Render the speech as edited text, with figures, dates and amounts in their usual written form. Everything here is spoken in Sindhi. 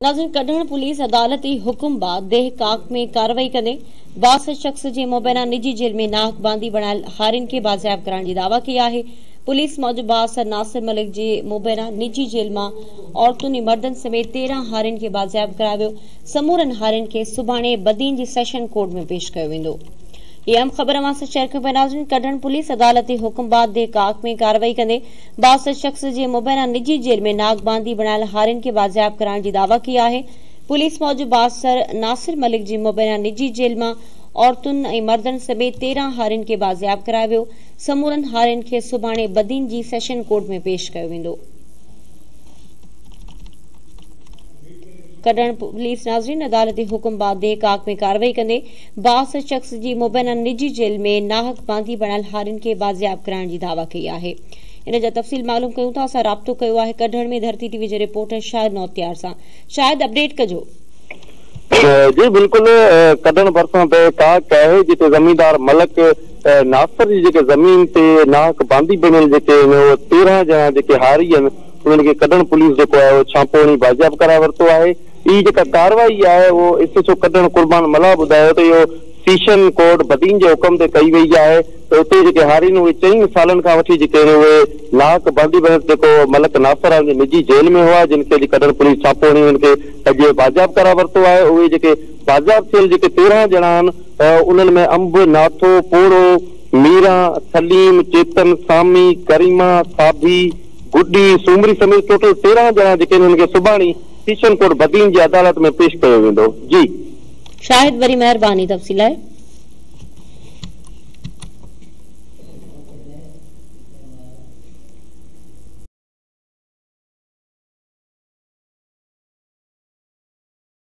ناظرين ڪڍڻ پوليس عدالتي حڪم بعد ديهه ڪاڪ ۾ ڪارروائي ڪندي بااثر شخص جي مبينا نجي جيل ۾ ناحق باندي بڻايل هارين کي بازياب ڪرائڻ جي دعويٰ ڪئي آهي. پوليس موجب بااثر ناصر ملڪ جي مبينا نجي جيل مان عورتن ۽ مردن سميت 13 هارين کي بازياب ڪرايو ويو. سمورن هارين کي سڀاڻي بدين جي سيشن ڪورٽ ۾ پيش ڪيو ويندو. هي اهم خبر اوهان سان شيئر ڪيون پيا ناظرين ڪڍڻ پوليس عدالتي حڪم بعد ديهه ڪاڪ ۾ ڪارروائي ڪندي بااثر شخص جي مبينا نجي جيل ۾ ناحق باندي بڻايل هارين کي بازياب ڪرائڻ جي دعويٰ ڪئي آهي. پوليس موجب بااثر ناصر ملڪ جي مبينا نجي جيل مان عورتن ۽ مردن سميت 13 هارين کي بازياب ڪرايو ويو. سمورن هارين کي سڀاڻي بدين جي سيشن ڪورٽ ۾ پيش ڪيو ويندو. ڪڍڻ پوليس ناظرين عدالتي حڪم بعد ديهه ڪاڪ ۾ ڪارروائي ڪندي بااثر شخص جي مبينا نجي جيل ۾ ناحق باندي بڻايل هارين کي بازياب ڪرائڻ جي دعويٰ ڪئي آهي. ان جا تفصيل معلوم ڪيون ٿا اسان رابطو ڪيو آهي ڪڍڻ ۾ ڌرتي ٽي وي جي رپورٽر شاهد نوتيار سان شاهد اپڊيٽ ڪجو. جي بلڪل ڪڍڻ ڀرسان ديهه ڪاڪ آهي جتي زميندار ملڪ ناصر جي جيڪي زمين تي ناحق باندي بڻيل جيڪي آهن اهي 13 ڄڻا جيڪي هاري آهن انهن کي ڪڍڻ پوليس جيڪو آهي اهو ڇاپو هڻي بازياب ڪرائي ورتو آهي. هي جيڪا ڪارروائي آهي اهو ايس ايڇ او ڪڍڻ قربان ملاح ٻڌايو ته اهو سيشن ڪورٽ بدين جي حڪم تي ڪئي وئي آهي ته اتي جيڪي هاري آهن اهي چئن سالن کان وٺي جيڪي آهن اهي ناحق باندي بڻيل جيڪو ملڪ ناصر آهي ان جي نجي جيل ۾ هئا جن کي اڄ ڪڍڻ پوليس ڇاپو هڻي انهن کي اڄ بازياب ڪرائي ورتو آهي اهي جيڪي بازياب ٿيل جيڪي 13 ڄڻا آهن انهن ۾ انب، ناٿو، پوڙهو، ميران، سليم، چيتن، سامي، ڪريما، صابي، گڊي، سومري سميت ٽوٽل 13 ڄڻا جيڪي آهن انهن کي سڀاڻي سيشن ڪورٽ بدين جي عدالت ۾ پيش ڪيو ويندو. جي. شاهد وري مهرباني تفصيل لاء.